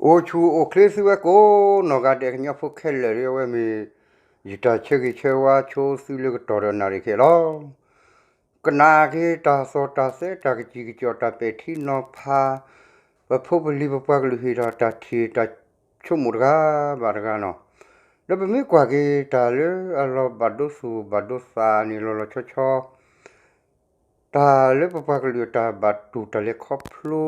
အိၣ်ဆူၣ်အိၣ်ချ့သုဝဲကိးနီၢ်ဂၤဒဲး ကညီဖိခဲလၢာ်ဒ်အဝဲမ့ၢ် ယတၢ်ဆၢဂ့ၤဆၢဝါဆိသုလၢကတီၢ်ဒီးနၣ်ရံၣ်ခဲလီၤ. ကနၣ်က့ၤတၢ်သီၣ်တၢ်သဲတၢ်ကစံၣ်ကစီၣ်တၢ်ပဲာ်ထံနီၤဖး ပဖိပလံၤပပှၤကလုာ်ဟ့ၣ်ဒီးတၢ်ထံၣ်တၢ်ဆိကမိၣ်တဂၤဘၣ်တဂၤနီၤ. ဒီးပမ့ၢ်ကွၢ်က့ၤတၢ်လၢအလီၤဘၣ်ဒိသူၣ်ဘၣ်ဒိသးန့ၣ်လီၤလီၤဆီဆီ တၢ်လၢပပှၤကလုာ်တၢ်ဘၣ်တူၢ်တၢ်လဲၤခီဖျိ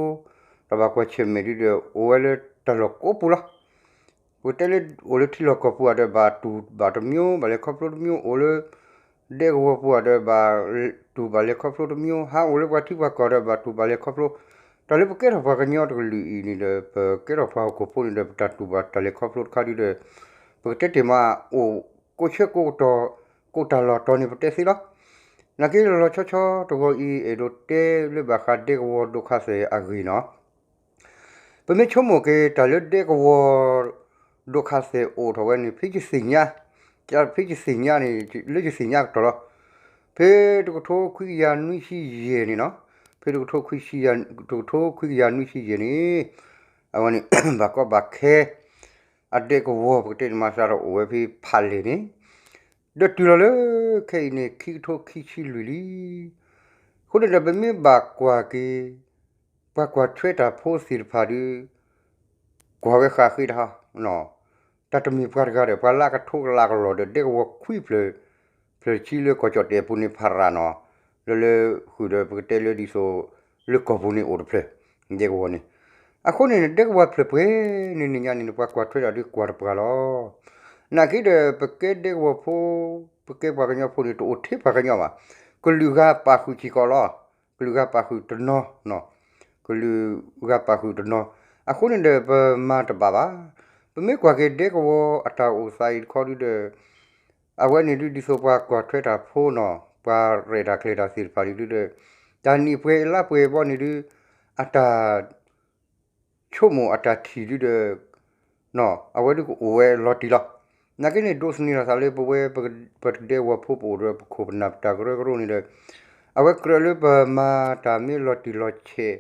တၢ်ဘၣ်ကွၢ်ဆၢၣ်မဲာ်ဒ်ဒီး အိၣ်ဝဲလၢတၢ်လီၢ်ကိးပူၤလီၤ. ပကတဲလၢအိၣ်လၢထံလီၢ်ကီၢ်ပူၤဧါဒီး ဘၣ်တူၢ်ဘၣ်တမျိုး ဘၣ်လဲၤခီဖျိတမျိုး အိၣ်လၢ ဒဲကဝီၤပူၤဧါဒီး ဘၣ်တူၢ်ဘၣ်လဲၤခီဖျိတမျိုး ဟးအိၣ်လၢပှၤထံပှၤကီၢ်ဒီး ဘၣ်တူၢ်ဘၣ်လဲၤခီဖျိ တၢ်လၢပကဲထီၣ်ပှၤကညီတကလုာ်အံၤန့ၣ်ဒီး ပကဲထီၣ်ပှၤဟီၣ်ခိၣ်ဖိန့ၣ်ဒီး ပတၢ်တူၢ်ဘၣ်တၢ်လဲၤခီဖျိတခါဒ်ဒီး ပကတဲတ့ၢ်မးအိၣ်ကိးဆၢကိးကတီၢ် ကိးတၢ်လီၢ်တီၤန့ၣ် ပတဲသ့လီၤ. နာ်က့လီၤလီၤဆီဆီတဂီၤအံၤ အဲၣ်ဒိးတဲလၢဘၣ်ဃးဒဲကဝီၤဒိခါသဲးအဂ့ၢ်နီၤ. ပမ့ၢ်ဆိကမိၣ်က့ၤတၢ်လၢဒဲကဝီၤ ဒိခါသဲးအိၣ်ထီၣ်ဝဲန့ၣ် ဖဲယသ့ၣ်ညါ, ဖဲယသ့ၣ်ညါန့ၣ် လၢယသ့ၣ်ညါကတီၢ်လီၤ. ဖဲတကထိခွံကယၤနွံဆံယဲၢ်န့ၣ်နီၤ, ဖဲတကထိခွံကယၤနွံဆံယဲၢ်န့ၣ် အဝဲန့ၣ် ဘၣ်ကီဘၣ်ခဲ အဒဲကဝီၤ ပကတဲန့ၣ်မး စးထီၣ်အိၣ်ဝဲဖဲဖးလဲၢ်န့ၣ် ဒီးတုၤလီၤလၢခဲအံၤန့ၣ် ခံကထိခံဆံလွံၢ်လံ. အဃိန့ၣ်ဒီး ပမ့ၢ်ဘၣ်ကွၢ်က့ၤ ပှၤကွၢ်ထွဲတၢ်ဖိသ့ၣ်တဖၣ်ဒီး ကွၢ်ဝဲဃာ်ဃ့တဟါ, တၢ်တမ့ၢ်ပှၤတဂၤဒီး ပှၤလၢကထိကလးကလီၢ်ဒီး ဒဲကဝီၤခွံဖျၢၣ်, ဖျၢၣ်ဆံလၢကီၢ်ကၠီၣ်တဲာ်အပူၤန့ၣ် ဖးရၤနီၤ, လၢလၢဃုာ်ဒီး ပကတဲလၢဒ်သိး လၢကီၢ်ပူၤန့ၣ်အိၣ်တဖျၢၣ်, ဒဲကဝီၤန့ၣ်. အဃိန့ၣ် ဒဲကဝီၤဖျၢၣ်ပှဲၤန့ၣ် နံၤညါန့ၣ် ပှၤကွၢ်ထွဲတၢ်ဒီးကွၢ်တပှၤလီၤ. နာ်က့ဒီး ပကဲဒဲကဝီၤဖိ, ပကဲပှၤကညီဖိန့ၣ် တအိၣ်ထဲပှၤကညီဘၣ်. ကလုာ်ဂၤပာ်ဃုာ်စ့ၢ်ကီးလီၤ. ကလုာ်ဂၤပာ်ဃုာ်တနီၤ, ကလုာ်ဂၤပာ်ဃုာ်တနီၤ. အဃိန့ၣ်ဒီး ပမၤတဘၣ်ဘၣ်. ပမ့ၢ်ကွၢ်က့ၤဒဲကဝီၤအတၢ်အိၣ်သးအံၤတခီဒုဒီး အဝဲန့ၣ်ဒု ဒ်သိးပှၤကွၢ်ထွဲတၢ်ဖိနီၤ, ပှၤရဲၣ်တၢ်ကျဲၤတၢ်သ့ၣ်တဖၣ်န့ၣ်ဒုဒီး တၢ်နံၣ်ပှဲၤလါပှဲၤဘီန့ၣ်ဒု အတၢ်ဆိကမိၣ်အတၢ်ထံၣ်ဒုဒီး အဝဲဒုကအိၣ်ဝဲလီၤတံၢ်လီၤ. နာ်က့န့ၣ် ဒိးသန့ၤလီၤသးလၢပဝဲ ပဒဲကဝီၤဖိပအိၣ်ဒီး ပခိၣ်ပနၢ်ပတၢ်ကရၢကရိန့ၣ်ဒီး အဝဲကြၢးလၢပမၤတၢ်မ့ၢ်လီၤတံၢ်လီၤဆဲး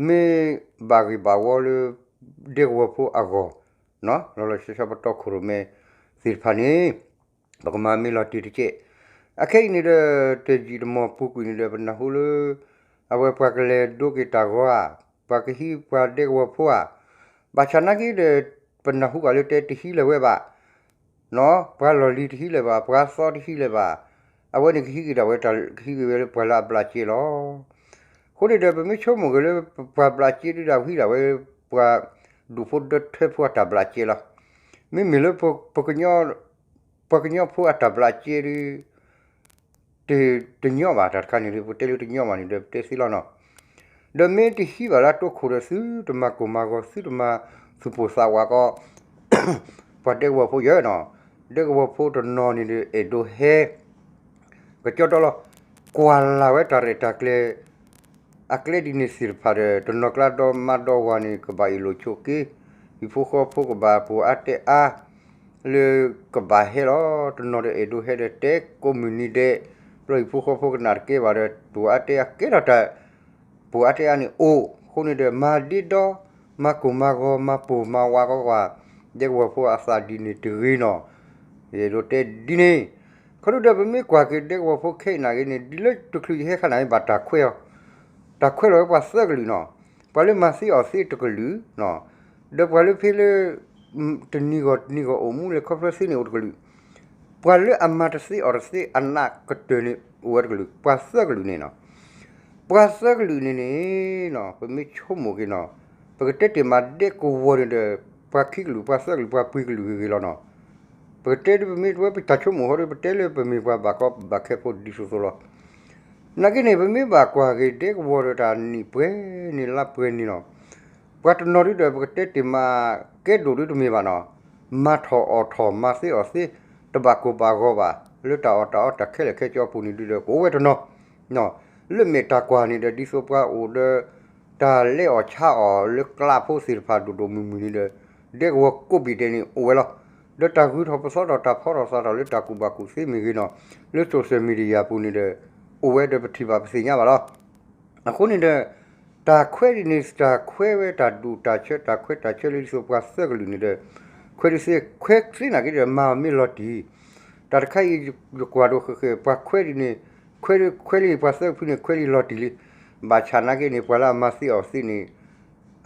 မ့ၢ်ဘၣ်ဂ့ၢ်ဘၣ်ဝီလၢ ဒဲကဝီၤဖိအဂီၢ်, လီၤလီၤဆီဆီပတီၢ်ခိၣ်ရိၣ်မဲသ့ၣ်တဖၣ်န့ၣ် ပကမၤမ့ၢ်လီၤတံၢ်တကဲး. အခဲအံၤန့ၣ်ဒီး တယံာ်တမီၢ်ပူၤကွံာ်န့ၣ်ဒီး ပနၢ်ဟူလၢ အဝဲပှၤကလဲၤဒိက့ၤတၢ်ဂီၤဧါ, ပှၤကဟံးပှၤဒဲကဝီၤဖိဧါ, ဘၣ်ဆၣ်နာ်က့ဒီး ပနၢ်ဟူဃာ်လၢတဲတဟံးလၢၤဝဲဘၣ် ပှၤလီၢ်လံၤတဟံးလၢၤဘၣ်, ပှၤသီတဟံးလၢၤဘၣ်, အဝဲန့ၣ်ကဟံးက့ၤဒၣ်ဝဲ ကဟံးက့ၤဝဲလၢပှၤလၢအဘျးစဲလီၤ. အဃိန့ၣ်ဒီး ပမ့ၢ်ဆိကမိၣ်က့ၤလၢ ပှၤဘျးစဲဒုဒီး ဟံးဒၣ်ဝဲ ပှၤဒူၣ်ဖိဒၢထၢဖိအတၢ်ဘျးစဲလီၤ. မ့မ့ၢ်လၢ ပှၤကညီဖိအတၢ်ဘျးစဲဒု တညီဘၣ် တၢ်တခါန့ၣ်ဒု ပတဲလၢတညီဘၣ်န့ၣ်ဒီး ပတဲသ့လီၤနီၤ. ဒီးမ့ၢ်တဟံးဘၣ်လၢအတိခိၣ်ဒီး သုတမၤကိၢ်မၤဂီၤ သုတမၤသူၣ်ပိၢ်သးဝးကီး ပှၤဒဲကဝီၤဖိယဲနီၤ. ဒဲကဝီၤဖိတနီၤန့ၣ်ဒီး အဲၣ်ဒိးဟဲ ကကၠီတီလီၤ. ကွၢ်လၢ်ဝဲတၢ်ရဲၣ်တၢ်ကျဲၤ အကျဲဒ်န့ၣ်သ့ၣ်တဖၣ်ဒီး တနီၤကျါဒီမါဒီဝၤန့ၣ် ကဘၣ်အ့ၣ်လိာ်ဆိးက့, ဟံၣ်ဖိဃီဖိကဘၣ်ပှိၤအါတဲအါ လၢကဘၣ်ဟဲလီၤ. တနီၤဒီးအဲၣ်ဒိးဟဲဒီးတဲကိးမုၢ်နံၤဒဲး, ဘျီဟံၣ်ဖိဃီဖိကနၣ်တကဲဘၣ်ဒီး ပှိၤအါတဲအါကဲထီၣ်တၢ် ပှိၤအါတဲအါန့ၣ်အိၣ်. အဃိန့ၣ်ဒီး မၤဒ့ဒီ မၤကိၢ်မၤဂီၤ မၤပိၢ်မၤဝးကီးကွၢ် ဒဲကဝီၤဖိအသးဒ်န့ၣ်တဂ့ၤနီၤ. ယအဲၣ်ဒိးတဲဒ်န့ၣ်, ခီဒုဒီး ပမ့ၢ်ကွၢ်က့ၤဒဲကဝီၤဖိခဲအံၤနာ်က့န့ၣ် ဒ်လၢတချုးယဟဲခါန့ၣ် ဘၣ်တၢ်ခွဲးအီၤ, တၢ်ခွဲးလီၤဝဲပှၤသၢကလုာ်နီၤ. ပှၤလၢမၤသ့အီၣ်သ့တကလုာ်, ဒီးပှၤလၢဖဲလၢ တနံၤဂီၢ်တနံၤဂီၢ်အိၣ်မူလဲၤခီဖျိသ့န့ၣ်အိၣ်တကလုာ်, ပှၤလၢအမၤတသ့အီၣ်တသ့အနးကတၢၢ်န့ၣ် အိၣ်ဝဲတကလုာ်, ပှၤသၢကလုာ်န့ၣ်နီၤ. ပှၤသၢကလုာ်န့ၣ်န့ၣ်နီၤ ပမ့ၢ်ဆိကမိၣ်က့ၤနီၤ, ပကတဲတ့ၢ်မးဒဲကဝီၤန့ၣ်ဒီး ပှၤခံကလုာ် ပှၤသၢကလုာ် ပှၤပှဲၤကလုာ်ဂ့ၤဂ့ၤလီၤနီၤ. ပကတဲဒ်ပမ့ၢ်တဝဲပတၢ်ဆိကမိၣ်ဃီဒီး ပတဲလၢပမ့ၢ်ပှၤဘၣ်ကီဘၣ်ခဲဖိဒ်သိးသိးလီၤ. နာ်က့န့ၣ် ပမ့ၢ်ဘၣ်ကွၢ်က့ၤဒဲကဝီၤဒီးတၢ်နံၣ်ပှဲၤန့ၣ်လါပှဲၤန့ၣ်နီၤ, ပှၤတနီၤဒုဒီး ပကတဲတ့ၢ်မး ကဲဒိၣ်ဒုတမ့ၢ်ဘၣ်နီၤ, မၤထီၣ်အီၣ်ထီၣ် မၤသ့အီၣ်သ့ တဘၣ်ကိၢ်ဘၣ်ဂီၤဘၣ် လၢတၢ်အီၣ်တၢ်အီတၢ်ခဲလၢာ်ခဲဆ့အပူၤန့ၣ်ဒုဒီး ကအိၣ်ဝဲတနီၤ လၢမဲာ်တၢ်ကွၢ်န့ၣ်ဒီး ဒ်သိးပှၤအိၣ်ဒီး တၢ်လဲအီၣ်ဆါအီၣ်လၢကျးဖိသ့ၣ်တဖၣ်ဒိၣ်ဒိၣ်မုၢ်မုၢ်န့ၣ်ဒီး ဒဲကဝီၤကိးဘ့ၣ်ဒဲးန့ၣ်အိၣ်ဝဲလီၤ. ဒီးတၢ်ဂုၤထီၣ်ပသီထီၣ်တၢ်ဖီထီၣ်သးထီၣ်လၢတၢ်ကူၣ်ဘၣ်ကူၣ်သ့မ့ၢ်ဂ့ၤနီၤ လၢ social media ပူၤန့ၣ်ဒီး အိၣ်ဝဲဒီးပထံၣ်ဘၣ်ပသ့ၣ်ညါဘၣ်လီၤ. အဃိန့ၣ်ဒီး တၢ်ခွဲးဒ်န့ၣ် တၢ်ခွဲးဝဲတၢ်ဒူၣ်တၢ်ဆၢ တၢ်ခွဲးတၢ်ဆၢလၢဒ်သိးပှၤသၢကလုာ်န့ၣ်ဒီး ခွဲးဒ်သ့ ခွဲးသ့နာ်က့ဒီး မၤအီၤမ့ၢ်လီၤတံၢ်, တၢ်တခါအံၤ ယကွၢ်ဒိၣ်ဃဲးဃဲး ပှၤခွဲးဒ်န့ၣ် ခွဲးလံ ပှၤသၢဖုန့ၣ် ခွဲးလံလီၤတံၢ်လံ, ဘၣ်ဆၣ်နာ်က့န့ၣ် ပှၤလၢအမၤသ့အီၣ်သ့န့ၣ်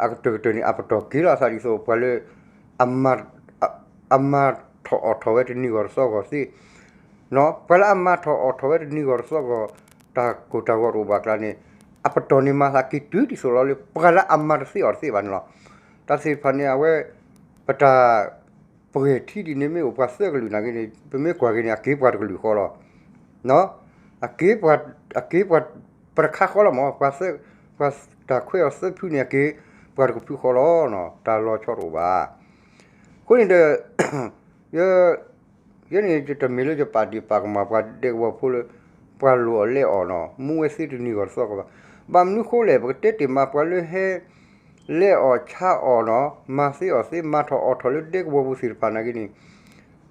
အကတၢၢ်ကတၢၢ်န့ၣ် အပတီၢ်က့ၤလီၤအသးဒ်သိး ပှၤလၢ အမၤထီၣ်အီၣ်ထီၣ်ဝဲတနံၤဂီၢ်တသီဂီၢ်သ့ ပှၤလၢအမၤထီၣ်အီၣ်ထီၣ်ဝဲတနံၤဂီၢ်တသီဂီၢ် တၢ်ကိၢ်တၢ်ဂီၤတအိၣ်ဘၣ်အကျါန့ၣ် အပတီၢ်န့ၣ်မၤသးက့ၤတုၤဒ်သိးလီၤလၢ ပှၤလၢအမၤတသ့အီၣ်တသ့ဘၣ်န့ၣ်လီၤ. တၢ်သ့ၣ်တဖၣ်န့ၣ် အဝဲ ပတၢ် ပှဲၤထံဒ်န့ၣ်မ့ၢ်အိၣ်ပှၤသၢကလုာ်နာ်က့န့ၣ် ပမ့ၢ်ကွၢ်က့ၤန့ၣ် အက့ၤပှၤတကလုာ်ဃီလီၤ. အက့ၤပှၤ အက့ၤပှၤ ပတခါဃီလီၤမး ပှၤ ပှၤတၢ်ခွဲးအီၤသၢဖုန့ၣ် အက့ၤပှၤတကဖုဃီလီၤ. တၢ်လီၤဆီတအိၣ်ဘၣ်. အဃိန့ၣ်ဒီး ယ ယဲန့ၣ် ယတမ့ၢ်လၢယပာ်ဒ့ၣ်ပာ်ကမၣ်ပှၤဒဲကဝီၤဖိလၢ ပှၤလိၣ်အီၣ်လဲအီၣ်နီၤ မူဝဲသ့တနံၤဂီၢ်တသီဂီၢ်ဘၣ်. ဘၣ်မနုၤဃိလဲၣ် ပကတဲတ့ၢ်မး ပှၤလၢဟဲ လဲအီၣ်ဆါအီၣ်နီၤ မၤသ့အီၣ်သ့ မၤထီၣ်အီၣ်ထီၣ်လၢဒဲကဝီၤပူၤသ့ၣ်တဖၣ်နာ်က့န့ၣ်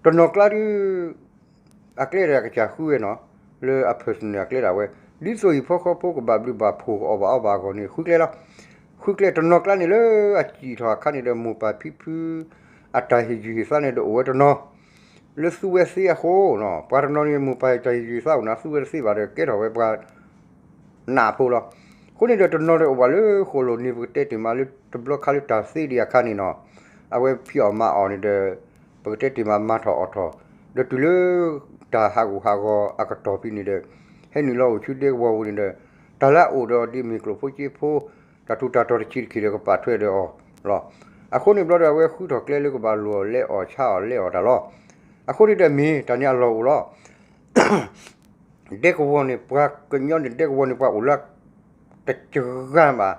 တနီၤကျါဒုး အကျဲဒီးအကစၢ်ဃုဝဲနီၤ လၢအ personal အကျဲဒၣ်ဝဲ ဒ်သိးဟံၣ်ဖိဃီဖိကဘၣ်ဘျုးဘၣ်ဖှိၣ် ကအီၣ်ဘၣ်အီဘၣ်အဂီၢ်န့ၣ် ဃုကျဲလီၤ. ဃုကျဲတနီၤကျါန့ၣ်လၢအစံၣ်ထီၣ်အခါန့ၣ်ဒီး မိၢ်ပၢ်ဖံဖု အတၢ်ဟ့ၣ်ယုၢ်ဟ့ၣ်သးန့ၣ်ဒီးအိၣ်ဝဲတနီၤ လၢသူဝဲသ့အဃိနီၤ ပှၤတနီၤန့ၣ် မိၢ်ပၢ်တၢ်ဟ့ၣ်ယုၢ်ဟ့ၣ်သးအိၣ်န့ၣ် သူဝဲတသ့ဘၣ်ဒီးကဲထီၣ်ဝဲပှၤ နးဖိလီၤ. အဃိန့ၣ်ဒီး တနီၤဒီးအိၣ်ဘၣ်လၢဃိၣ်လိၣ်န့ၣ် ပကတဲတ့ၢ်မးလၢတဘျီခါလၢတၢ်သ့ဒံးအခါန့ၣ်နီၤ အဝဲဖံးအီၣ်မၤအီၣ်န့ၣ်ဒီး ပကတဲတ့ၢ်မးမၤထီၣ်အီၣ်ထီၣ် ဒီးတုၤလၢ တၢ်ဟးဂူာ်ဟးဂီၤအကတီၢ်ဖဲန့ၣ်ဒီး ဟဲနုာ်လီၤအိၣ်ဆူဒဲကဝီၤပူၤန့ၣ်ဒီး တၢ်လၢအအိၣ်ဒီးဒ်မ့ၢ်ကျိၣ်ဖိစ့ဖိ တၢ်ထူးတၢ်တီၤတဆံးတက့ၢ်ဒီးကပာ်ထွဲဒီးအီၤလီၤ. အဃိန့ၣ်ဘျီဒီး အဝဲဃုထီၣ်ကျဲလၢကဘၣ်လိၣ်အီၣ်လဲအီၣ်ဆါအီၣ်လဲအီၣ်တၢ်လီၤ. အဃိန့ၣ်ဒီးမ့ၢ်တၢ်န့ၣ်အလီၢ်အိၣ်လီၤ. ဒဲကဝီၤန့ၣ် ပှၤကညီန့ၣ် ဒဲကဝီၤန့ၣ် ပှၤအိၣ်လၢ တကဂၤဘၣ်.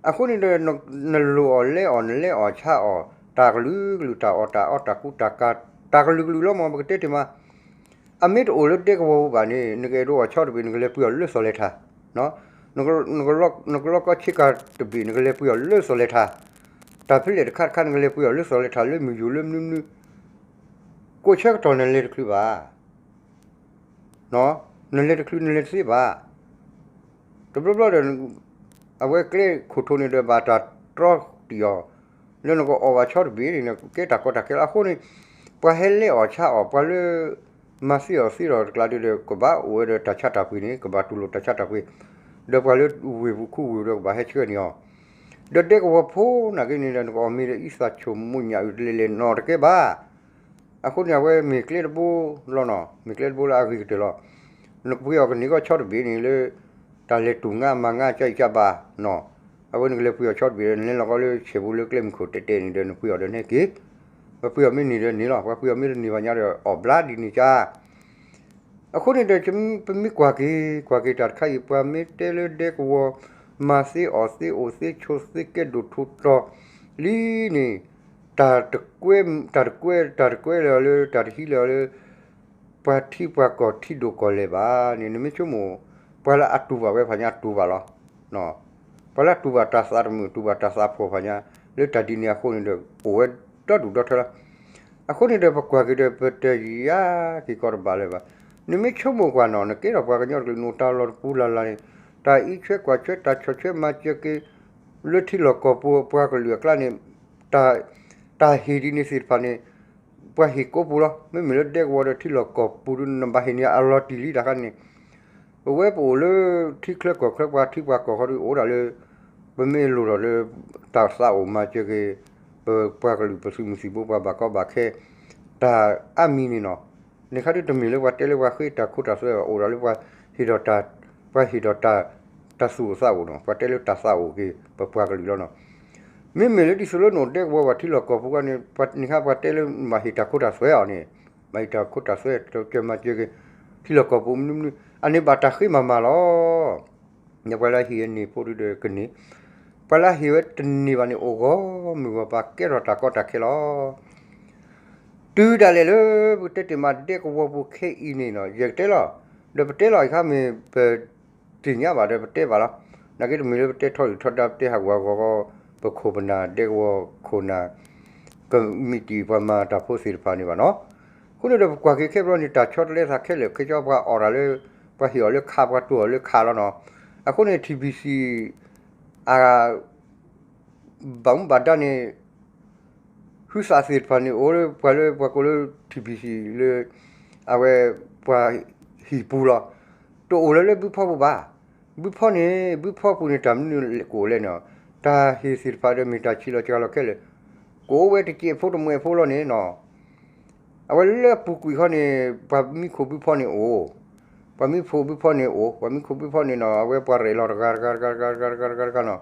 အဃိန့ၣ်ဒီး နလိၣ်အီၣ်လဲအီၣ် နလဲအီၣ်ဆါအီၣ် တၢ်ကလုာ်ကလုာ် တၢ်အီၣ်တၢ်အီ တၢ်ကူတၢ်ကၤ တၢ်ကလုာ်ကလုာ်လီၤမး ပကတဲတ့ၢ်မး အမ့ၢ်တအိၣ်လၢဒဲကဝီၤပူၤဘၣ်န့ၣ် နကအဲၣ်ဒိးအီၣ်ဆီတဘ့ၣ် နကလဲၤပှ့ၤအီၤလၢစီၤလဲၤထါ, နကလီကီဆ့ကၤတဘ့ၣ် နကလဲၤပှ့ၤအီၤလၢစီၤလဲၤထါ, တၢ်ဖဲလဲၣ်တခါတခါ နကလဲၤပှ့ၤအီၤလၢစီၤလဲၤထါ လၢမုၢ်ယိၤလၢမနုၤမနုၤ, ကိးဆၢကတီၢ်နလဲၤတချုးဘၣ် နလဲၤတချုးနလဲၤတသ့ဘၣ်. တဘျီဘျီဒီး အဝဲကျဲခိၣ်ထိးန့ၣ်ဒီး ဘၣ်တၢ်တြီတံၢ်အီၤ လၢနကအီၣ်ဘၣ်ဆီတဘ့ၣ်န့ၣ် ကဲတၢ်ကီတၢ်ခဲလီၤ. အဃိန့ၣ် ပှၤဟဲလဲအီၣ်ဆါအီၣ် ပှၤလၢ မၤသ့အီၣ်သ့ဒီးတကျါဒုဒီး ကဘၣ်အိၣ်ဝဲဒီးတၢ်ဆါတၢ်ပှ့ၤန့ၣ် ကဘၣ်တူၢ်လိာ်တၢ်ဆါတၢ်ပှ့ၤ, ဒီးပှၤလၢဝ့ၢ်ပူၤခူဝ့ၢ်ဒီးကဘၣ်ဟဲဆှၢန့ၢ်အီၤ, ဒီးဒဲကဝီၤဖိနာ်က့န့ၣ်ဒီး နကအီၣ်မ့ၤဒီး အံသၣ်ဆိၣ်မိၣ်ညၣ်အုးတလဲၤလဲၤနီတကဲဘၣ်. အဃိန့ၣ် အဝဲမ့ၢ်ကျဲတဘိလီၤနီၤ, မ့ၢ်ကျဲတဘိလၢအဂ့ၤကတၢၢ်လီၤ. နကပှ့ၤအီၤကန့ၢ်ကီဆီတဘ့ၣ်န့ၣ်လၢ တၢ်လဲၤတူၢ်ငါမၤငါကၢ်အံၤကၢ်ဘၣ်နီၤ, အဝဲနကလဲၤပှ့ၤအီၤဆီတဘ့ၣ်ဒီး နလဲၤလီၤကီးလၢဆဲးဖိလၢကျဲမုၢ်ခိၣ်တဲတဲန့ၣ်ဒီး နပှ့ၤအီၤဒီးနဲက့ၤ, ပှၤပှ့ၤအီၤမ့ၢ်န့ၢ်ဒီးန့ၢ်လီၤ, ပှၤပှ့ၤအီၤမ့ၢ်တန့ၢ်ဘၣ်ညါဒီး အီၣ်ဘျါဒ်န့ၣ်ကၢ် အဃိန့ၣ်ဒီး ပမ့ၢ်ကွၢ်က့ၤ ကွၢ်က့ၤတၢ်တခါအံၤ ပှၤမ့ၢ်တဲလၢဒဲကဝီၤ မၤသ့အီၣ်သ့အိၣ်သ့ဆိးသ့ကဲဒိၣ်ထူးတီၤလံန့ၣ်, တၢ်တကွဲ တၢ်တကွဲ တၢ်တကွဲလၢၤအီၤလၢ တၢ်တဟံးလၢၤအီၤလၢ ပှၤထံပှၤကီၢ်ထံဒိၣ်ကီၢ်လဲၢ်ဘၣ်န့ၣ် နမ့ၢ်ဆိကမိၣ် ပှၤလၢအတူၢ်ဘၣ်ဝဲဖးညါတူၢ်ဘၣ်လီၤ. ပှၤလၢအတူၢ်ဘၣ်တၢ်သးတမုာ် တူၢ်ဘၣ်တၢ်သးဖှီၣ်ဖးညါ လၢတၢ်ဒ်န့ၣ်အဃိန့ၣ်ဒီး အိၣ်ဝဲဒီဒူၣ်ဒီထၢလီၤ. အဃိန့ၣ်ဒီး ပကွၢ်က့ၤဒီး ပတယၤက့ၤကီးတဘၣ်လၢၤဘၣ်. နမ့ၢ်ဆိကမိၣ်ကွၢ်နီၤ နကဲထီၣ်ပှၤကညီတကလုာ် နအိၣ်တၢ်လီၢ်တပူၤလၢ်လၢ်န့ၣ် တၢ်အံးဆွဲကွၢ်ဆွဲ တၢ်ဆီၣ်ထွဲမၤစၢၤက့ၤ လၢထံလီၢ်ကီၢ်ပူၤပှၤကလုာ်အကျါန့ၣ် တၢ် တၢ်ဟ့ၣ်ဒ်န့ၣ်သ့ၣ်တဖၣ်န့ၣ် ပှၤဟ့ၣ်ကိးပူၤလီၤ. မ့မ့ၢ်လၢဒဲကဝီၤဒီးထံလီၢ်ကီၢ်ပူၤဒီး နဘၣ်ဟ့ၣ်န့ၢ်အလီၤတံၢ်လံတၢ်ခါန့ၣ် ပဝဲပအိၣ်လၢထံချၢကီၢ်ချၢ ပှၤထံပှၤကီၢ်ဃီဒီး အိၣ်ဒၣ်လၢ ပမ့ၢ်လိၣ်ထီၣ်လၢ တၢ်သးအိၣ်မၤစၢၤက့ၤ ပပှၤကလုာ်ပသုးမုၢ်သံၣ်ဘိပှၤဘၣ်ကီဘၣ်ခဲ တၢ်အါမံၤန့ၣ်နီၤ. န့ၣ်ခါဒုတမ့ၢ်လၢပှၤတဲလၢပှၤဃ့တၢ်ခိတၢ်သွဲဘၣ် အိၣ်ဒၣ်လၢပှၤဟ့ၣ်ဒီးတၢ် ပှၤဟ့ၣ်ဒီးတၢ် တၢ်သူၣ်အိၣ်သးအိၣ်နီၤ ပှၤတဲလၢတၢ်သးအိၣ်က့ၤ ပပှၤကလုာ်လီၤနီၤ. မ့မ့ၢ်လၢဒ်သိးလၢနအိၣ်ဒဲကဝီၤပှၤထံလီၢ်ကီၢ်ပူၤခါန့ၣ် ပှၤန့ၣ်ခါပှၤတဲလၢဘၣ်ဟ့ၣ်တၢ်ခိတၢ်သွဲအီၤန့ၣ် ဘၣ်ဟ့ၣ်တၢ်ခိတၢ်သွဲ တၢ်ကၢမၤစၢၤက့ၤ ထံလီၢ်ကီၢ်ပူၤမနုၤမနုၤ အန့ၣ်ဘၣ်တၢ်ဃ့မၤမၤလီၤ. ပှၤလၢဟ့ၣ်အန့ၢ်ဖိဒုဒီးကန့ၢ် ပှၤလၢဟ့ၣ်ဝဲတန့ၢ်ဘၣ်န့ၣ် အိၣ်ဂီၢ်မုၢ်ဂီၢ်ပၤကဲထီၣ်တၢ်ကီတၢ်ခဲလီၤ. တုၤဒၣ်လဲာ်လၢပကတဲတ့ၢ်မးဒဲကဝီၤပူၤခဲအံၤန့ၣ်နီၤ ယကတဲလီၤ. ဒီးပတဲလီၤအံၤခါမ့ၢ်ပ သ့ၣ်ညါဘၣ်ဒီးပတဲဘၣ်လီၤ. နာ်က့တမ့ၢ်လၢပတဲထီဒုၣ်ထီဒါပတဲဟးဂူာ်ဟးဂီၤဂီၤ ပခိၣ်ပနၢ်ဒဲကဝီၤခိၣ်နၢ် ကမံးတံာ်ပှၤမၤတၢ်ဖိသ့ၣ်တဖၣ်န့ၣ်ဘၣ်နီၤ. အဃိန့ၣ်ဒီးပကွၢ်က့ၤခဲဘျီန့ၣ် တၢ်ဆီတလဲသးခဲလၢာ်ခဲဆ့ ပှၤအီၣ်တၢ်လၢ ပှၤဟ့ၣ်အီၤလၢခး ပှၤတိၢ်အီၤလၢခးလီၤနီၤ. အဃိန့ၣ် ထံၣ်ဘံၣ်စံၣ် အ ဘၣ်မူဘၣ်ဒါန့ၣ် ဟုသးသ့ၣ်တဖၣ်န့ၣ် အိၣ်လၢပှၤလၢပှၤကိးလၢ ထံၣ်ဘံၣ်စံၣ် လၢ အဝဲပှၤဟံၣ်ပူၤလီၤ. တအိၣ်လၢလၢဘုဖီပူၤဘၣ်. ဘုဖီန့ၣ် ဘုဖီပူၤန့ၣ် တၢ်မနုၤကအိၣ်လဲၣ်န့ၣ်, တၢ်ဟ့ၣ်သ့ၣ်တဖၣ်ဒီးမ့ၢ်တၢ်ဆံးလီၤစှၤလီၤခဲလၢာ်, ကအိၣ်ဝဲတစဲးဖိတမှဲးဖိလီၤန့ၣ်နီၤ. အဝဲလၢအပူၤကွံာ်ခီန့ၣ် ပှၤမံခိၣ်ဘုဖီန့ၣ်အိၣ်, ပှၤမံခိၣ်ဘုဖီန့ၣ်အိၣ်, ပှၤမံခိၣ်ဘုဖီန့ၣ်နီၤ အဝဲပှၤရဲၣ်လီၤတဂၤတဂၤတဂၤတဂၤတဂၤတဂၤတဂၤနီၤ.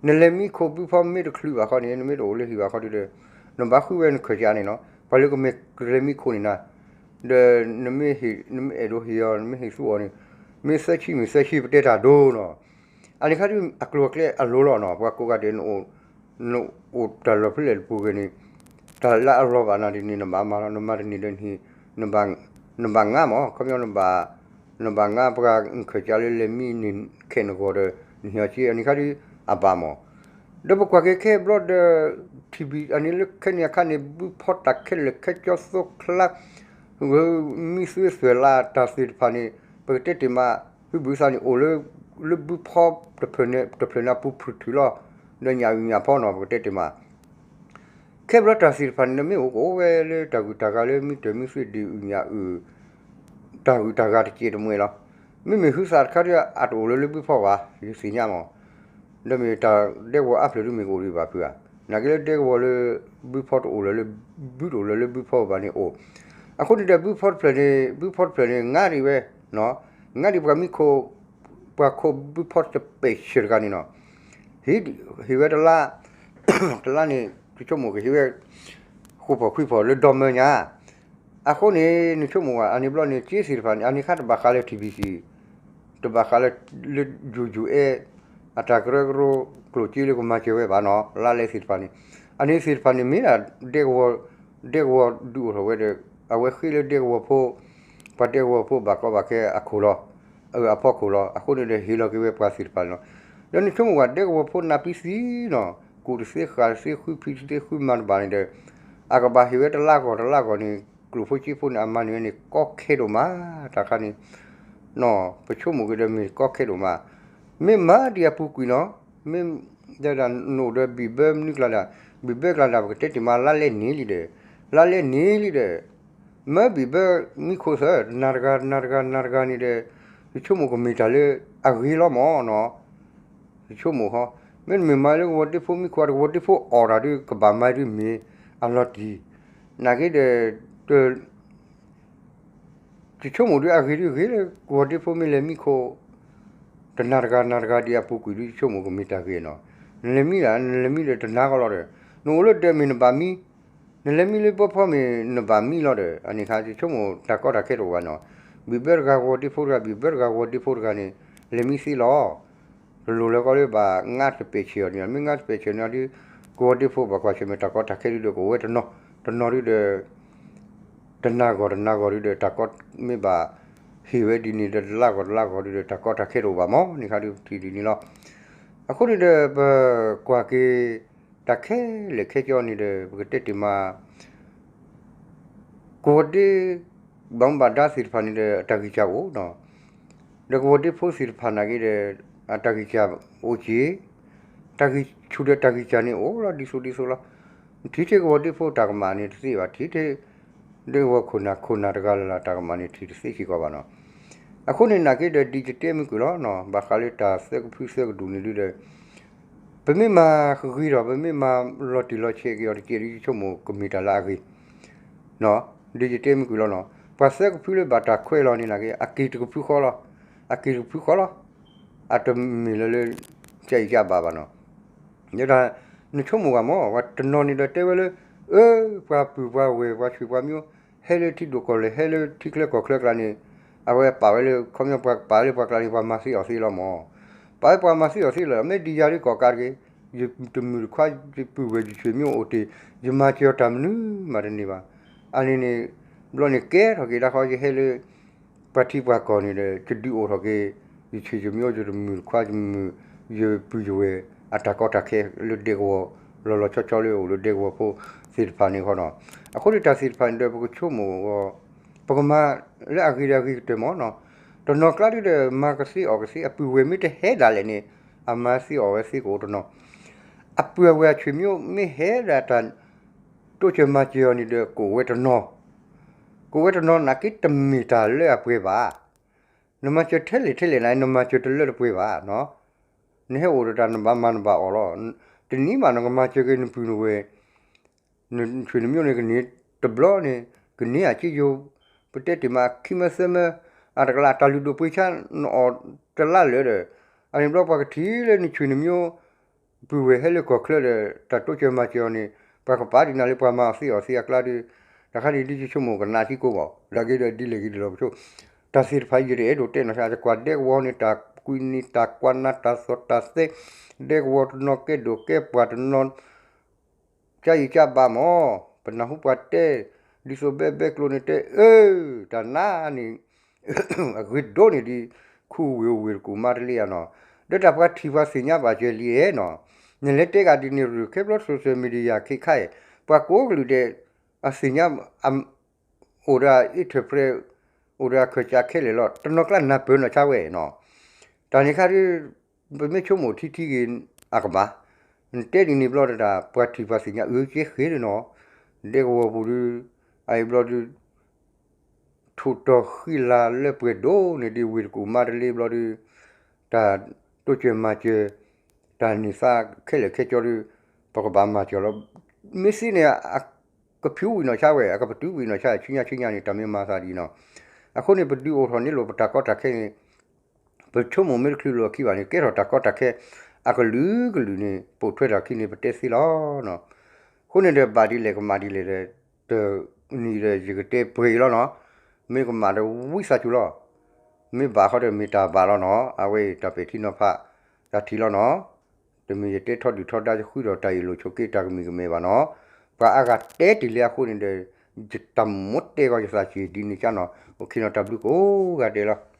နလဲၤမံခိၣ်ဘုဖီမ့ၢ်တချုးဘၣ်ခီန့ၣ် နမ့ၢ်တအိၣ်လၢဟံၣ်ဘၣ်ခီဒုဒီး နဘၣ်ဃုဝဲနခၢၣ်စးန့ၣ်နီၤ. ပှၤလၢကမ့ၢ်ကလဲၤမံခိၣ်န့ၣ်နၤ ဒီး နမ့ၢ်အဲၣ်ဒိးဟ့ၣ်အီၤ နမ့ၢ်ဟ့ၣ်သူအီၤန့ၣ် မ့ၢ်သၢဆံမ့ၢ်သၢဆံပတဲတၢ်ဒိနီၤ. အန့ၣ်ခါဒု အကျိၤအကျဲအလိၤလီၤနီၤ. ပှၤကိးဂၤဒဲး နအိၣ်တၢ်လီၢ်ဖဲလဲၣ်တပူၤဂ့ၤန့ၣ် တၢ်လၢအလီၤဘၣ်နၤဒ်န့ၣ် နဘၣ်မၤလီၤ. နမၤတန့ၢ်ဒီး နဘၣ်ငါမး ခီပညီ နဘၣ်ငါပှၤနခၢၣ်စးလၢလဲၤမံနခဲးနဂီၤဒီး နဟ့ၣ်အီၤက့ အန့ၣ်ခါဒု အဘၣ်မး. ဒီးပကွၢ်က့ၤခဲဘျီဒီး ထံၣ်ဘံၣ်အန့ၣ်လၢခဲန့ၣ်အခါန့ၣ် ဘုဖီတၢ်ခဲလၢာ်ခဲကၠီသိချါ မံသွဲသွဲၣ်လၢ်တၢ်သ့ၣ်တဖၣ်န့ၣ် ပကတဲတ့ၢ်မး ဟုဘုသးန့ၣ်အိၣ်လၢ လၢဘုဖီတဖျၢၣ်န့ၣ် တဖျၢၣ်န့ၣ်အပူၤဖုၣ်ထုးလီၤ. ဒီးညၣ်အုၣ်ညၣ်ဖီနီၤ ပကတဲတ့ၢ်မး ခဲဘျီတၢ်သ့ၣ်တဖၣ်န့ၣ် နမ့ၢ်အိၣ်ကအိၣ်ဝဲလၢတၢ်ဂုၤတၢ်ဂၤလၢမံတၢ်မံသွဲဒံၣ်အုၣ်ညၣ်အုၣ် တၢ်ဂုၤတၢ်ဂၤတစဲးတမှဲးလီၤ. မ့မ့ၢ်ဟုသးတခါဒု အတအိၣ်လၢလၢဘုဖီဘၣ် ယသ့ၣ်ညါမး. ဒီးမ့ၢ်တၢ်ဒဲကဝီၤအါဖျၢၣ်ဒုမ့ၢ်ကအိၣ်ဒံးဘၣ်ဖုဧါ. နာ်က့လၢဒဲကဝီၤလၢ ဘုဖီတအိၣ်လၢလၢ ဘုတအိၣ်လၢလၢဘုဖီဘၣ်န့ၣ်အိၣ်. အဃိန့ၣ်ဒီး ဘုဖီတဖျၢၣ်န့ၣ် ဘုဖီတဖျၢၣ်န့ၣ် ငါဒံးဝဲ ငါဒံးပှၤမံခိၣ် ပှၤခိးဘုဖီတပဲာ်ဆၢၣ်တဂၤန့ၣ်နီၤ. ဟ့ၣ်ဝဲတလါ တလါန့ၣ် ယဆိကမိၣ်ကဟ့ၣ်ဝဲ ဃိးဖီၣ်ခွံဖီၣ်လၢဒီမၢညါ. အဃိန့ၣ် နဆိကမိၣ်ဝဲ အန့ၣ်ဘျီန့ၣ် က့သ့ၣ်တဖၣ်န့ၣ် အန့ၣ်ခါတဘၣ်ဃးလၢ ထံၣ်ဘံၣ်စံၣ် တဘၣ်ဃးလၢ လၢယိၤယိၤအဲ အတၢ်ကရၢကရိ ကျိၣ်စ့လၢကမၤစၢၤဝဲဘၣ်နီၤ လါလဲသ့ၣ်တဖၣ်န့ၣ်. အန့ၣ်သ့ၣ်တဖၣ်န့ၣ်မ့ၢ်ဒၣ် ဒဲကဝီၤ ဒဲကဝီၤဒုးအိၣ်ထီၣ်ဝဲဒီး အဝဲဃ့လၢဒဲကဝီၤဖိ ပှၤဒဲကဝီၤဖိဘၣ်ကီဘၣ်ခဲအခိၣ်လီၤ အဖီခိၣ်လီၤ. အဃိန့ၣ်ဒီး ဟ့ၣ်လီၤက့ၤဝဲပှၤသ့ၣ်တဖၣ်န့ၣ်လီၤ. ဒီးနဆိကမိၣ်ဝဲ ဒဲကဝီၤဖိနၢ်ပံသံနီၤ ကူၣ်တသ့ဃာ်တသ့ ဃုဖံးတသ့ဃုမၤတဘၣ်န့ၣ်ဒီး အကဘၣ်ဟ့ၣ်ဝဲတလါဂီၢ်တလါဂီၢ်န့ၣ် ကျိၣ်ဖိစ့ဖိန့ၣ် အမၤန့ၢ်ဝဲန့ၣ် ကီခဲဒိၣ်မး တၢ်ခါန့ၣ် ပဆိကမိၣ်က့ၤဒီးမ့ၢ်ကီခဲဒိၣ်မး. မ့ၢ်မၤဒံးအပူၤကွံာ်နီၤ မ့ၢ်ဒၣ်နအိၣ်ဒီးဘံၣ်ဘၢမနုၤကျါဒၣ် ဘံၣ်ဘၢကျါဒၣ် ပကတဲတ့ၢ်မး လါလဲန့ၢ်လံဒီး လါလဲန့ၢ်လံဒီး မၢဘံၣ်ဘၢမံခိၣ်သၢ နၤတဂၤနၤတဂၤနၤတဂၤန့ၣ်ဒီး ယဆိကမိၣ်ကမ့ၢ်တၢ်လၢအဂ့ၤလီၤမးနီၤ. ယဆိကမိၣ်ဃီ မ့တမ့ၢ်မၤလၢကဝီၤဒ့ဖိမံခိၣ် တကဝီၤဒ့ဖိအီၣ်တၢ်ဒုးကဘၣ်မၤဒုးမ့ၢ်အလီၤတံၢ် နာ်က့ဒီး ယဆိကမိၣ်ဒုးအဂ့ၤဒုးဂ့ၤလၢ ကဝီၤဒ့ဖိမ့ၢ်လဲၤမံခိၣ် တနၤတဂၤနၤတဂၤဒံးအပူၤကွံာ်ဒုး ယဆိကမိၣ်ကမ့ၢ်တၢ်ဂ့ၤနီၤ. နလဲၤမံဒၣ် နလဲၤမံဒီးတနၤကီးလီၤဒီး နအိၣ်လၢဒၢးမ့ၢ်နဘၣ်မံ နလဲၤမံလၢဘီဖီမ့ၢ်နဘၣ်မံလီၤဒီး အန့ၣ်ခါ ယဆိကမိၣ်တၢ်ကီတၢ်ခဲတအိၣ်ဘၣ်နီၤ. ဘံၣ်ဘၢတဂၤကဝီၤဒ့ဖိတဂၤ ဘံၣ်ဘၢတဂၤကဝီၤဒ့ဖိတဂၤန့ၣ် လဲၤမံသ့လီၤ. တလိၣ်လၢၤကီလၢဘၣ်ငါတပဲာ်ဆၢအီၤန့ၣ် မ့ၢ်ငါတပဲာ်ဆၢန့ၣ်ဒုး ကဝီၤဒ့ဖိဘၣ်ကွၢ်ဆၢၣ်မဲာ်တၢ်ကီတၢ်ခဲဒုးဒီး ကအိၣ်ဝဲတနီၤ တနီၤဒုးဒီး တနၤဂီၢ်တနၤဂီၢ်ဒုးဒီး တၢ်ကီမ့ၢ်ဘၣ်ဟ့ၣ်ဝဲဒ်န့ၣ်ဒီး တလါဂီၢ်တလါဂီၢ်ဒုးဒီး တၢ်ကီတၢ်ခဲတအိၣ်ဘၣ်မး န့ၣ်ခါဒုးထံၣ်ဒ်န့ၣ်လီၤ. အဃိန့ၣ်ဒီး ပကွၢ်က့ၤ တၢ်ခဲလၢာ်ခဲဆ့န့ၣ်ဒီး ပကတဲတ့ၢ်မး ကဝီၤဒ့ ဘၣ်မူဘၣ်ဒါသ့ၣ်တဖၣ်န့ၣ်ဒီး အတၢ်ဂံၢ်စၢ်အိၣ်နီၤ. ဒီးကဝီၤဒ့ဖိသ့ၣ်တဖၣ်နာ်က့ဒီး အတၢ်ဂံၢ်စၢ်အိၣ်က့ၤ တၢ်ဂံၢ်ဆူၣ်ဒီးတၢ်ဂံၢ်စၢ်န့ၣ်အိၣ်လီၤ ဒ်သိးဒ်သိးလီၤ. ထံၣ်ထဲကဝီၤဒ့ဖိတၢ်ကမၣ်န့ၣ်တသ့ဘၣ် ထံၣ်ထဲ ဒဲကဝီၤခိၣ်နၢ်ခိၣ်နၢ်တဂၤလၢ်လၢ်တၢ်ကမၣ်န့ၣ် ထံၣ်တသ့စ့ၢ်ကီးဘၣ်နီၤ. အဃိန့ၣ်နာ်က့ဒီး ဒ်ယတဲမုၢ်ကွံာ်လီၤနီၤ ဘၣ်ဃးလၢတၢ်သၢကဖုသၢကဒူၣ်န့ၣ်ဒုးဒီး ပမ့ၢ်မၤဂ့ၤထီၣ် ပမ့ၢ်မၤလီၤတံၢ်လီၤဆဲးက့ၤအီၤတက့ၢ်ဒုး ယဆိကမိၣ်ကမ့ၢ်တၢ်လၢအဂ့ၤ ဒ်ယတဲမုၢ်ကွံာ်လီၤနီၤ. ပှၤသၢကဖုလၢဘၣ်တၢ်ခွဲးလီၤန့ၣ်နာ်က့ အက့ၤတကဖုဃီလီၤ အက့ၤတကဖုဃီလီၤ. အတမ့ၢ်လၢလၢ ကၢ်အံၤကၢ်ဘၣ်ဘၣ်နီၤ. ယဲဒၣ် နဆိကမိၣ်ဂ့ၤမး ပှၤတနီၤန့ၣ်ဒီးတဲဝဲလၢ အၢ ပှၤပုၢ်ပှၤဝဲၢ် ပှၤဆွေပှၤမျိုး ဟဲလၢထံဒိၣ်ကီၢ်လဲၢ် ဟဲလၢထံချၢကီၢ်ချၢကျါန့ၣ် အဝဲပာ်ဝဲလၢ ခီပညီပှၤပာ်လၢပှၤကျါန့ၣ် ပှၤမၤသ့အီၤသ့လီၤမး. ပာ်ဝဲပှၤမၤသ့အီၤသ့လီၤ မ့ၢ်ဒ်ယၤဒ်ကီၢ်ကးတဂ့ၤ ယတမုၢ်တခွါ ယပုၢ်ဝဲၢ်ယဆွေမျိုးအိၣ်တ့ၢ် ယမၤစၢၤအီၤတၢ်မနုၤမးတန့ၢ်ဘၣ်. အန့ၣ်န့ၣ် ဘျီန့ၣ်ကဲထီၣ်က့ၤဒၣ်ဃီ ယဟဲလၢ ပှၤထံပှၤကီၢ်န့ၣ်ဒီး ယဒုးအိၣ်ထီၣ်က့ၤ ယဆွေယမျိုး ယတမုၢ်တခွါ ယမုၢ် ယပုၢ်ယဝဲၢ် အတၢ်ကီတၢ်ခဲလၢဒဲကဝီၤ လီၤလီၤဆီဆီလၢအိၣ်လၢဒဲကဝီၤဖိသ့ၣ်တဖၣ်န့ၣ်ဃီနီၤ. အဃိန့ၣ်တၢ်သ့ၣ်တဖၣ်န့ၣ်ဒီး ပကဆိကမိၣ်အီၤ ပကမၤလၢအဂ့ၤဒီးအဂ့ၤကတၢၢ်မးနီၤ. တနီၤကျါဒုးဒီး မၤကသ့အီၣ်ကသ့ အပုၢ်ဝဲၢ်မ့ၢ်တဟဲဒၣ်လဲာ်န့ၣ် အမၤသ့အီၣ်ဝဲသ့ကအိၣ်တနီၤ, အပုၢ်အဝဲၢ်အဆွေမျိုးမ့ၢ်ဟဲဒၣ်တၢ်တိစၢၤမၤစၢၤအီၤန့ၣ်ဒီး ကအိၣ်ဝဲတနီၤ, ကအိၣ်ဝဲတနီၤနာ်က့တမ့ၢ်တၢ်လၢအပှဲၤဘၣ်. နမၤစၢၤထဲလဲၣ်ထဲလဲၣ်န့ၣ် နမၤစၢၤတလၢတပှဲၤဘၣ်နီၤ. နဟဲအိၣ်ဒီးတၢ်နဘၣ်မၤနဘၣ်အီၣ်လီၤ. တနံၤမးနကမၤစၢၤက့ၤနပုၢ်နဝဲၢ် နဆွေနမျိုးန့ၣ် ကန့ၢ်တဘျီန့ၣ် ကန့ၢ်အစ့ယိၤ, ပတဲတ့ၢ်မးခံမၢသၢမၢ, အတကလးတၢ်လုၢ်ဒိၣ်ပှ့ၤဆါ နအီၣ်တလါလၢာ်ဒီး, အန့ၣ်ဘျီပှၤကထံၣ်လၢနဆွေနမျိုး ပုၢ်ဝဲၢ်ဟဲလၢကီၢ်ချၢဒီး တၢ်တိစၢၤမၤစၢၤအီၤန့ၣ် ပှၤကပာ်ဒံးနၤလၢပှၤမၤအီၣ်သ့အီၣ်သ့အကျါဒီး, တၢ်ခါန့ၣ်ဒ်ယဆိကမိၣ်ကနၣ်ထံကိးဘၣ်, ဒ်က့ဒီးဒ်လဲၣ်ဂ့ၤဒ်လဲၣ်ပဆိ, တၢ်သ့ၣ်တဖၣ်အံၤယတအဲၣ်ဒိးတဲနီၤ, ယကွၢ်ဒဲကဝီၤန့ၣ် တၢ်ကွံန့ၣ် တၢ်ကွၢ်နၤ တၢ်သိၣ်တၢ်သဲ, ဒဲကဝီၤတနီၤကဲဒိၣ်ကဲပှၢ်တနီၤ ကယံာ်ကဘၣ်မး, ပနၢ်ဟူပှၤတဲ, ဒ်သိးဘဲဘဲကျိၤန့ၣ်တဲ, အၢ, တၢ်နါန့ၣ် အဂ့ၤဒိၣ်န့ၣ်ဒ် ခူဝ့ၢ်အိၣ်ဝ့ၢ်တကူၣ်မါတလ့ဧါနီၤ, ဒီးတၢ်ပှၤထံၣ်ပှၤသ့ၣ်ညါဘၣ်စၢၤလံဧါနီၤ, နလဲၤတဲဂၤဒ်န့ၣ်ရူၢ် ခဲဘျီ social media ခဲခါအံၤ ပှၤကိးကလုာ်ဒဲး အသ့ၣ်ညါ အိၣ်ဒီး interpret အိၣ်ဒီးအခၢၣ်စးခဲလၢာ်လီၤ, တနီၤကျါနၢ်ပၢၢ်နီၢ်ဆါဝဲနီၤ, တၢ်န့ၣ်ခါဒ် ပမ့ၢ်ဆိကမိၣ်ထံထံဂ့ၤအကမၣ်, နတဲဒ်န့ၣ်ဘျီတၢ် ပှၤထံၣ်ပှၤသ့ၣ်ညါ အၢကဲဃ့လၢနီၤ, ဒဲကဝီၤပူၤဒုး အအံၤဘျီဒုး ထိၣ်တီၢ်ဃံလၤလၢပှဲၤဒိၣ်န့ၣ်ဒ်ဝ့ၢ်တကူၣ်မါတလ့ဘျီဒုး တၢ်တိစၢၤမၤစၢၤ တၢ်န့ၢ်သါခဲလၢာ်ခဲဆ့ဒုး ပကဘၣ်မၤစၢၤလီၤ, မ့ၢ်သ့န့ၣ် အကဖုးဝံၤနီၢ်ဆါဝဲ အကပတုာ်ဝံၤနီၢ်ဆါ ဆူညါဆူညါန့ၣ် တၢ်မ့ၢ်မၤသးဒ်နီၤ, အဃိန့ၣ် ပဒုးအိၣ်ထီၣ်န့ၢ်လိာ်ပတၢ်ကီတၢ်ခဲန့ၣ် ပဆိကမိၣ်မ့ၢ်တချုးလိာ်အခံဘၣ်န့ၣ် ကဲထီၣ်တၢ်ကီတၢ်ခဲ အကလုာ်ကလုာ်န့ၣ် ပိာ်ထွဲထီၣ်အခံန့ၣ် ပတဲသ့လီၤနီၤ, အဃိန့ၣ်ဒီးဘၣ်ဒ်လဲၣ်ကမၣ်ဒ်လဲၣ်ဒီး တနံၤဒီးယကတဲပှဲၤအံၤလီၤနီၤ, မ့ၢ်ကမၣ်ဒီးဝံသးစူၤလီၤ, မ့ၢ်ဘၣ်ဃီဒီးမ့ၢ်တၢ်ဘၣ်လီၤနီၤ, အဝဲအံၤတၢ်ပဲာ်ထံနီၤဖး တၢ်ထံၣ်လီၤနီၤ, တမ့ၢ်ယတဲထီဒုၣ်ထီဒါယဃုဒီးတၢ်အ့ၣ်လိာ်ဆိးက့တၢ်ကမံၤကမဲဘၣ်နီၤ, ပှၤအါဂၤတဲတ့ၢ်လံအဃိန့ၣ်ဒီး ယတၢ်မိၣ်တဲဂီၤယသးစ့ၢ်ဒ်န့ၣ်ကၢ်နီၤ, အိၣ်ခ့နီၤတၢ်ဘျုးကိးဂၤဒဲးလီၤ.